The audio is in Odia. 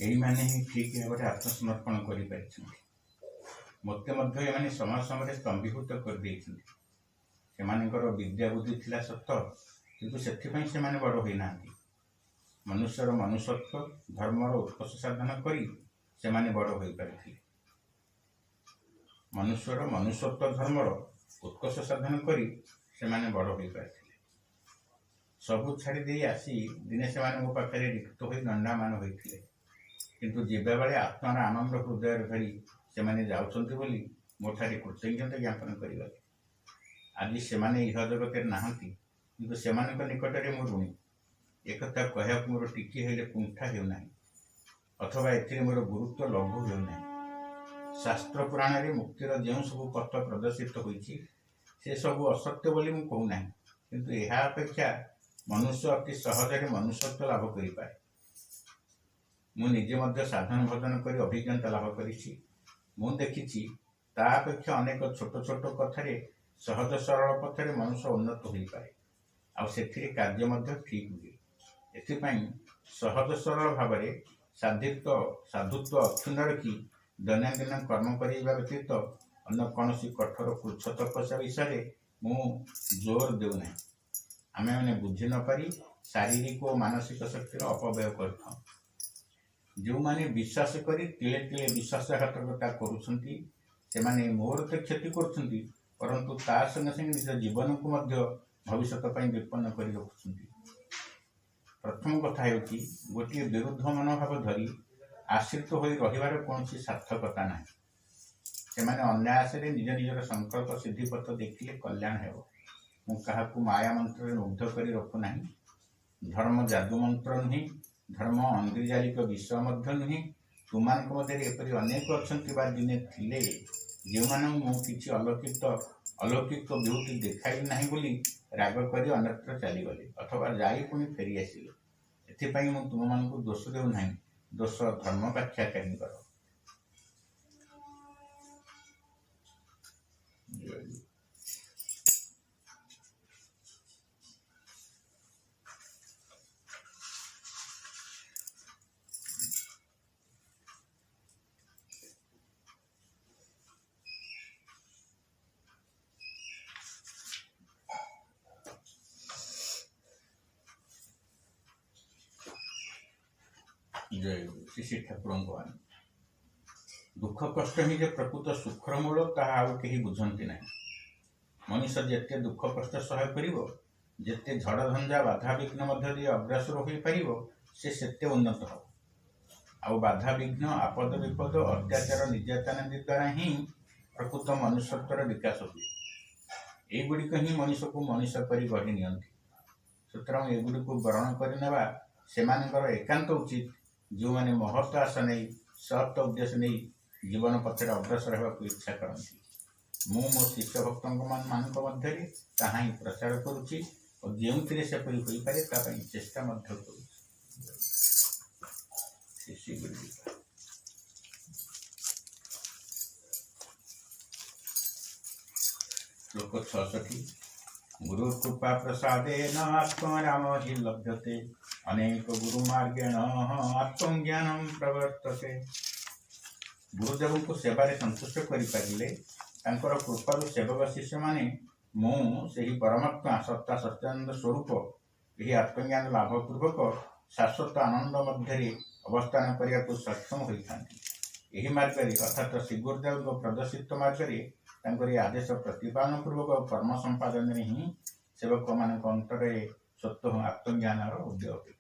ଏଇମାନେ ହିଁ ଠିକ୍ ଭାବରେ ଆତ୍ମସମର୍ପଣ କରିପାରିଛନ୍ତି। ମୋତେ ମଧ୍ୟ ଏମାନେ ସମୟ ସମୟରେ ସ୍ତମ୍ଭୀଭୂତ କରିଦେଇଛନ୍ତି। ସେମାନଙ୍କର ବିଦ୍ୟା ବୁଦ୍ଧି ଥିଲା ସତ, କିନ୍ତୁ ସେଥିପାଇଁ ସେମାନେ ବଡ଼ ହୋଇନାହାନ୍ତି। ମନୁଷ୍ୟର ମନୁଷ୍ୟତ୍ୱ ଧର୍ମର ଉତ୍କର୍ଷ ସାଧନ କରି ସେମାନେ ବଡ଼ ହୋଇପାରିଥିଲେ। ମନୁଷ୍ୟର ମନୁଷ୍ୟତ୍ୱ ଧର୍ମର ଉତ୍କର୍ଷ ସାଧନ କରି ସେମାନେ ବଡ଼ ହୋଇପାରିଥିଲେ। ସବୁ ଛାଡ଼ି ଦେଇ ଆସି ଦିନେ ସେମାନେ ମୋ ପାଖରେ ରିକ୍ତ ହୋଇ ଦଣ୍ଡାୟମାନ ହୋଇଥିଲେ। କିନ୍ତୁ ଯିବାବେଳେ ଆତ୍ମାର ଆନନ୍ଦ ହୃଦୟରେ ଧରି ସେମାନେ ଯାଉଛନ୍ତି ବୋଲି ମୋଠାରେ କୃତଜ୍ଞତା ଜ୍ଞାପନ କରିଗଲେ। ଆଜି ସେମାନେ ଇହ ଜଗତରେ ନାହାନ୍ତି, କିନ୍ତୁ ସେମାନଙ୍କ ନିକଟରେ ମୁଁ ଋଣୀ। ଏକଥା କହିବାକୁ ମୋର ଟିକିଏ ହେଲେ କୁଣ୍ଠା ହେଉନାହିଁ, ଅଥବା ଏଥିରେ ମୋର ଗୁରୁତ୍ୱ ଲଘୁ ହେଉନାହିଁ। ଶାସ୍ତ୍ର ପୁରାଣରେ ମୁକ୍ତିର ଯେଉଁ ସବୁ ପଥ ପ୍ରଦର୍ଶିତ ହୋଇଛି, ସେସବୁ ଅସତ୍ୟ ବୋଲି ମୁଁ କହୁନାହିଁ, କିନ୍ତୁ ଏହା ଅପେକ୍ଷା ମନୁଷ୍ୟ ଅତି ସହଜରେ ମନୁଷ୍ୟତ୍ୱ ଲାଭ କରିପାରେ। ମୁଁ ନିଜେ ମଧ୍ୟ ସାଧନ ଭଜନ କରି ଅଭିଜ୍ଞତା ଲାଭ କରିଛି। ମୁଁ ଦେଖିଛି, ତା ଅପେକ୍ଷା ଅନେକ ଛୋଟ ଛୋଟ କଥାରେ ସହଜ ସରଳ ପଥରେ ମନୁଷ୍ୟ ଉନ୍ନତ ହୋଇପାରେ, ଆଉ ସେଥିରେ କାର୍ଯ୍ୟ ମଧ୍ୟ ଠିକ୍ ହୁଏ। ଏଥିପାଇଁ ସହଜ ସରଳ ଭାବରେ ସାଧୁତ୍ୱ ଅକ୍ଷୁଣ୍ଣ ରଖି ଦୈନନ୍ଦିନ କର୍ମ କରିବା ବ୍ୟତୀତ ଅନ୍ୟ କୌଣସି କଠୋର କୃଚ୍ଛ ତପସ୍ୟା ବିଷୟରେ ମୁଁ ଜୋର ଦେଉନାହିଁ। ଆମେମାନେ ବୁଝି ନ ପାରି ଶାରୀରିକ ଓ ମାନସିକ ଶକ୍ତିର ଅପବ୍ୟୟ କରିଥାଉ। ଯେଉଁମାନେ ବିଶ୍ୱାସ କରି ତିଳେ ତିଳେ ବିଶ୍ୱାସଘାତକତା କରୁଛନ୍ତି, ସେମାନେ ମୋର ତ କ୍ଷତି କରୁଛନ୍ତି, ପରନ୍ତୁ ତା ସଙ୍ଗେ ସଙ୍ଗେ ନିଜ ଜୀବନକୁ ମଧ୍ୟ ଭବିଷ୍ୟତ ପାଇଁ ବିପନ୍ନ କରି ରଖୁଛନ୍ତି। ପ୍ରଥମ କଥା ହେଉଛି, ଗୋଟିଏ ବିରୁଦ୍ଧ ମନୋଭାବ ଧରି ଆଶ୍ରିତ ହୋଇ ରହିବାର କୌଣସି ସାର୍ଥକତା ନାହିଁ। ସେମାନେ ଅନାୟାସରେ ନିଜ ନିଜର ସଂକଳ୍ପ ସିଦ୍ଧିପଥ ଦେଖିଲେ କଲ୍ୟାଣ ହେବ। ମୁଁ କାହାକୁ ମାୟା ମନ୍ତ୍ରରେ ମୁଗ୍ଧ କରି ରଖୁନାହିଁ। ଧର୍ମ ଯାଦୁ ମନ୍ତ୍ର ନୁହେଁ, ଧର୍ମ ଐନ୍ଦ୍ରଜାଲିକ ବିଷୟ ମଧ୍ୟ ନୁହେଁ। ତୁମମାନଙ୍କ ମଧ୍ୟରେ ଏପରି ଅନେକ ଅଛନ୍ତି ବା ଦିନେ ଥିଲେ, ଯେଉଁମାନଙ୍କୁ ମୁଁ କିଛି ଅଲୌକିକ ବିଭୂତି ଦେଖାଇଲି ନାହିଁ ବୋଲି ରାଗ କରି ଅନ୍ୟତ୍ର ଚାଲିଗଲେ ଅଥବା ଯାଇ ପୁଣି ଫେରି ଆସିଲେ। ଏଥିପାଇଁ ମୁଁ ତୁମମାନଙ୍କୁ ଦୋଷ ଦେଉନାହିଁ, ଦୋଷ ଧର୍ମ ବ୍ୟାଖ୍ୟାକାରୀଙ୍କର। ଜୟ ଶ୍ରୀ ଶ୍ରୀ ଠାକୁରଙ୍କ ବାଣୀ। ଦୁଃଖ କଷ୍ଟ ହିଁ ଯେ ପ୍ରକୃତ ସୁଖର ମୂଳ, ତାହା ଆଉ କେହି ବୁଝନ୍ତି ନାହିଁ। ମଣିଷ ଯେତେ ଦୁଃଖ କଷ୍ଟ ସହ୍ୟ କରିବ, ଯେତେ ଝଡ଼ଝଞ୍ଜା ବାଧାବିଘ୍ନ ମଧ୍ୟ ଦେଇ ଅଗ୍ରସର ହୋଇପାରିବ, ସେ ସେତେ ଉନ୍ନତ ହେବ। ଆଉ ବାଧାବିଘ୍ନ, ଆପଦ ବିପଦ, ଅତ୍ୟାଚାର ନିର୍ଯାତନା ଦ୍ୱାରା ହିଁ ପ୍ରକୃତ ମନୁଷ୍ୟତ୍ୱର ବିକାଶ ହୁଏ। ଏଇଗୁଡ଼ିକ ହିଁ ମଣିଷକୁ ମଣିଷ କରି ଗଢ଼ି ନିଅନ୍ତି। ସୁତରାଂ ଏଗୁଡ଼ିକୁ ବରଣ କରିନେବା ସେମାନଙ୍କର ଏକାନ୍ତ ଉଚିତ, ଯେଉଁମାନେ ମହତ୍ଵ ଆଶା ନେଇ, ସତ୍ ଉଦ୍ଦେଶ୍ୟ ନେଇ ଜୀବନ ପଥରେ ଅଗ୍ରସର ହେବାକୁ ଇଚ୍ଛା କରନ୍ତି। ମୁଁ ମୋ ଶିଷ୍ୟ ଭକ୍ତଙ୍କ ମାନଙ୍କ ମଧ୍ୟରେ ତାହା ହିଁ ପ୍ରଚାର କରୁଛି ଓ ଯେଉଁଥିରେ ସେପରି ହୋଇପାରେ ତା ପାଇଁ ଚେଷ୍ଟା ମଧ୍ୟ କରୁଛି। ଶ୍ରୀ ଶ୍ରୀ ଗୁରୁ। ଶ୍ଲୋକ 66। ଗୁରୁ କୃପା ପ୍ରସାଦେନ ଆତ୍ମରାମ ହି ଲଭ୍ୟତେ, ଅନେକ ଗୁରୁ ମାର୍ଗେଣ ଆତ୍ମଜ୍ଞାନମ ପ୍ରବର୍ତ୍ତତେ। ଗୁରୁଦେବଙ୍କୁ ସେବାରେ ସନ୍ତୁଷ୍ଟ କରିପାରିଲେ ତାଙ୍କର କୃପାରୁ ସେବକ ଶିଷ୍ୟମାନେ ମୁଁ ସେହି ପରମାତ୍ମା ସତ୍ତା ସତ୍ୟାନନ୍ଦ ସ୍ୱରୂପ ଏହି ଆତ୍ମଜ୍ଞାନ ଲାଭ ପୂର୍ବକ ଶାଶ୍ୱତ ଆନନ୍ଦ ମଧ୍ୟରେ ଅବସ୍ଥାନ କରିବାକୁ ସକ୍ଷମ ହୋଇଥାନ୍ତି। ଏହି ମାର୍ଗରେ, ଅର୍ଥାତ୍ ଶ୍ରୀ ଗୁରୁଦେବଙ୍କ ପ୍ରଦର୍ଶିତ ମାର୍ଗରେ, ତାଙ୍କର ଏହି ଆଦେଶ ପ୍ରତିପାଳନ ପୂର୍ବକ କର୍ମ ସମ୍ପାଦନରେ ହିଁ ସେବକମାନଙ୍କ ଅନ୍ତରରେ ସ୍ୱତଃ ଆତ୍ମଜ୍ଞାନର ଉଦୟ ହୁଏ।